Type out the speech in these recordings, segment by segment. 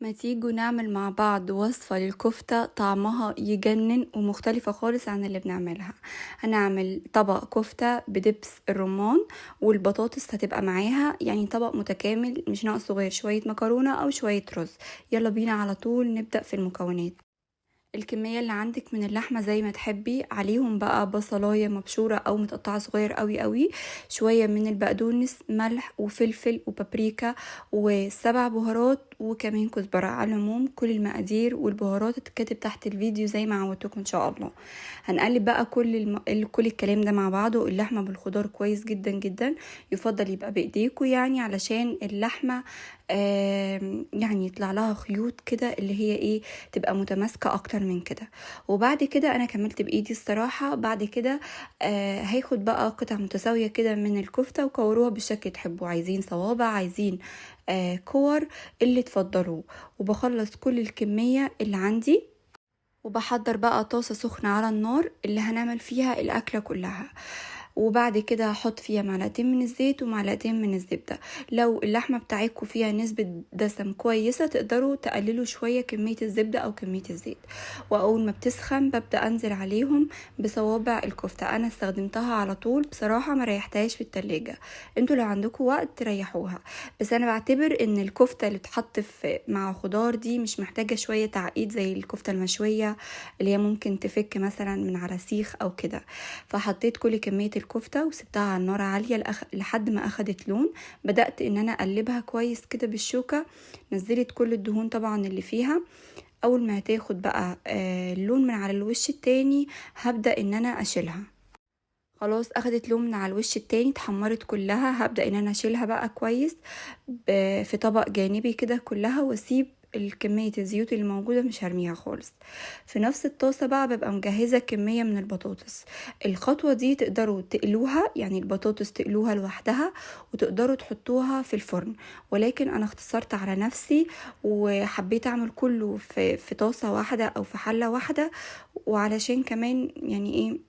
ما تيجوا نعمل مع بعض وصفة للكفتة طعمها يجنن ومختلفة خالص عن اللي بنعملها. هنعمل طبق كفتة بدبس الرمان والبطاطس هتبقى معاها، يعني طبق متكامل مش ناقصه غير شوية مكرونة أو شوية رز. يلا بينا على طول نبدأ في المكونات. الكمية اللي عندك من اللحمة زي ما تحبي، عليهم بقى بصلاية مبشورة أو متقطعة صغير قوي قوي، شوية من البقدونس، ملح وفلفل وبابريكا و7 بهارات وكمان كزبرة. على العموم كل المقادير والبهارات تتكتب تحت الفيديو زي ما عودتكم إن شاء الله. هنقلب بقى كل الكلام ده مع بعضه، اللحمة بالخضار كويس جدا جدا، يفضل يبقى بإيديكوا علشان اللحمة، يطلع لها خيوط كده اللي هي تبقى متماسكة أكتر من كده. وبعد كده أنا كملت بإيدي الصراحة. بعد كده، هاخد بقى قطع متساوية كده من الكفتة وكوروها بالشكل اللي تحبوه، عايزين صوابع، عايزين، كور، اللي تفضلوه. وبخلص كل الكمية اللي عندي، وبحضر بقى طاسة سخنة على النار اللي هنعمل فيها الأكلة كلها. وبعد كده هحط فيها معلقتين من الزيت ومعلقتين من الزبدة. لو اللحمة بتاعتكم فيها نسبة دسم كويسة تقدروا تقللوا شوية كمية الزبدة أو كمية الزيت. وأول ما بتسخن ببدأ أنزل عليهم بصوابع الكفتة. أنا استخدمتها على طول بصراحة، ما ريحتهاش في التلاجة، انتوا لو عندكم وقت ريحوها، بس أنا بعتبر إن الكفتة اللي بتتحط مع خضار دي مش محتاجة شوية تعقيد زي الكفتة المشوية اللي هي ممكن تفك مثلا من على سيخ أو كده. فحطيت كل كمية الكفتة وسبتها على النار عالية لحد ما أخدت لون. بدأت إن أنا أقلبها كويس كده بالشوكة، نزلت كل الدهون طبعا اللي فيها. أول ما هتاخد بقى، اللون من على الوش التاني هبدأ إن أنا أشيلها. خلاص أخدت لون من على الوش التاني، اتحمرت كلها. هبدأ إن أنا أشيلها بقى كويس في طبق جانبي كده كلها، وأسيب الكمية الزيوت اللي موجودة مش هرميها خالص. في نفس الطاسة بقى ببقى مجهزة كمية من البطاطس. الخطوة دي تقدروا تقلوها، يعني البطاطس تقلوها لوحدها وتقدروا تحطوها في الفرن، ولكن أنا اختصرت على نفسي وحبيت أعمل كله في طاسة واحدة أو في حلة واحدة، وعلشان كمان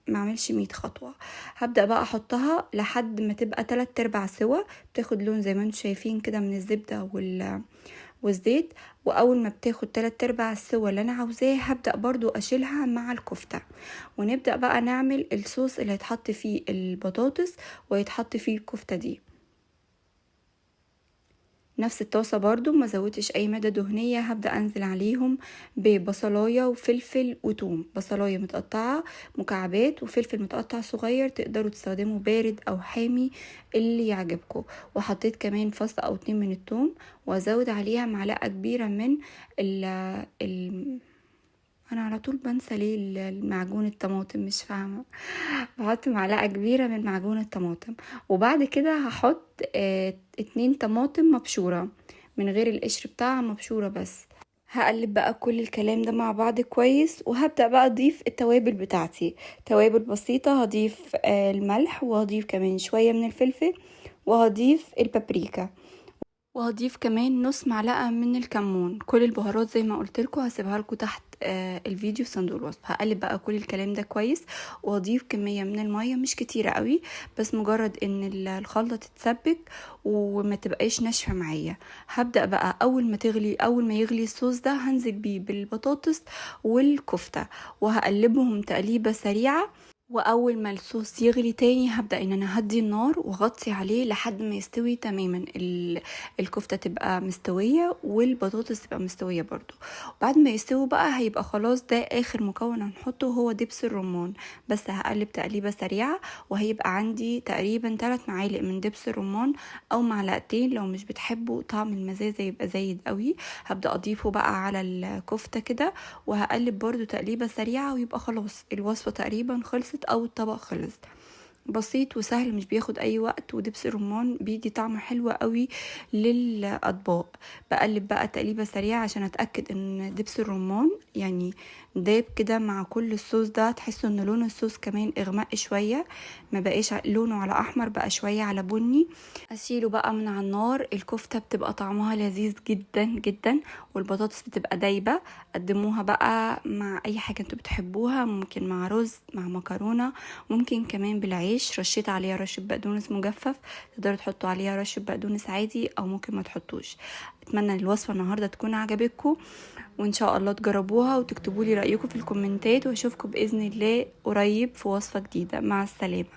ما أعملش 100 خطوة. هبدأ بقى أحطها لحد ما تبقى 3/4 سوا، بتاخد لون زي ما انتم شايفين كده من الزبدة والزيت. وأول ما بتاخد 3/4 السوا اللي أنا عاوزاه هبدأ برضو أشيلها مع الكفتة، ونبدأ بقى نعمل الصوص اللي هيتحط فيه البطاطس ويتحط فيه الكفتة دي. نفس الطاسة برضو ما زودتش أي مادة دهنية، هبدأ أنزل عليهم ببصلاية وفلفل وتوم، بصلاية متقطعة مكعبات وفلفل متقطع صغير، تقدروا تستخدموا بارد أو حامي اللي يعجبكم. وحطيت كمان فص أو 2 من التوم، وأزود عليها معلقة كبيرة من ال أنا على طول بنسى ليه المعجون الطماطم، مش فاهمة. بحط معلقة كبيرة من معجون الطماطم، وبعد كده هحط، 2 طماطم مبشورة من غير القشر بتاعها، مبشورة بس. هقلب بقى كل الكلام ده مع بعض كويس، وهبدأ بقى أضيف التوابل بتاعتي، توابل بسيطة. هضيف، الملح، وهضيف كمان شوية من الفلفل، وهضيف البابريكا، وهضيف كمان نص معلقة من الكمون. كل البهارات زي ما قلت لكم هسيبها لكم تحت، الفيديو في صندوق الوصف. هقلب بقى كل الكلام ده كويس، واضيف كمية من المية مش كتيرة قوي، بس مجرد ان الخلطة تتسبك وما تبقاش ناشفة معايا. هبدأ بقى اول ما يغلي الصوص ده هنزل بيه بالبطاطس والكفتة، وهقلبهم تقليبة سريعة. واول ما الصوص يغلي تاني هبدأ ان انا هدي النار واغطي عليه لحد ما يستوي تماما، الكفتة تبقى مستوية والبطاطس تبقى مستوية برضو. بعد ما يستووا بقى هيبقى خلاص ده اخر مكون هنحطه، هو دبس الرمان. بس هقلب تقليبة سريعة، وهيبقى عندي تقريبا 3 معالق من دبس الرمان او معلقتين لو مش بتحبوا طعم المزازة يبقى زايد قوي. هبدأ اضيفه بقى على الكفتة كده، وهقلب برضو تقليبة سريعة، ويبقى خلاص الوصفة تقريبا خلصت او الطبق خلص. بسيط وسهل، مش بياخد اي وقت، ودبس الرمان بيدي طعم حلو قوي للاطباق. بقلب بقى تقليبه سريعه عشان اتاكد ان دبس الرمان داب كده مع كل الصوص ده، تحسوا ان لون الصوص كمان اغمق شويه، ما بقاش لونه على احمر، بقى شويه على بني. اشيله بقى من على النار. الكفته بتبقى طعمها لذيذ جدا جدا، والبطاطس بتبقى دايبه. قدموها بقى مع اي حاجه انتوا بتحبوها، ممكن مع رز، مع مكرونه، ممكن كمان بالعيش. العيش. رشيت عليها رشه بقدونس مجفف، تقدروا تحطوا عليها رشه بقدونس عادي او ممكن ما تحطوش. اتمنى الوصفة النهارده تكون عجبتكم، وان شاء الله تجربوها وتكتبوا لي رايكم في الكومنتات، واشوفكم باذن الله قريب في وصفه جديدة. مع السلامة.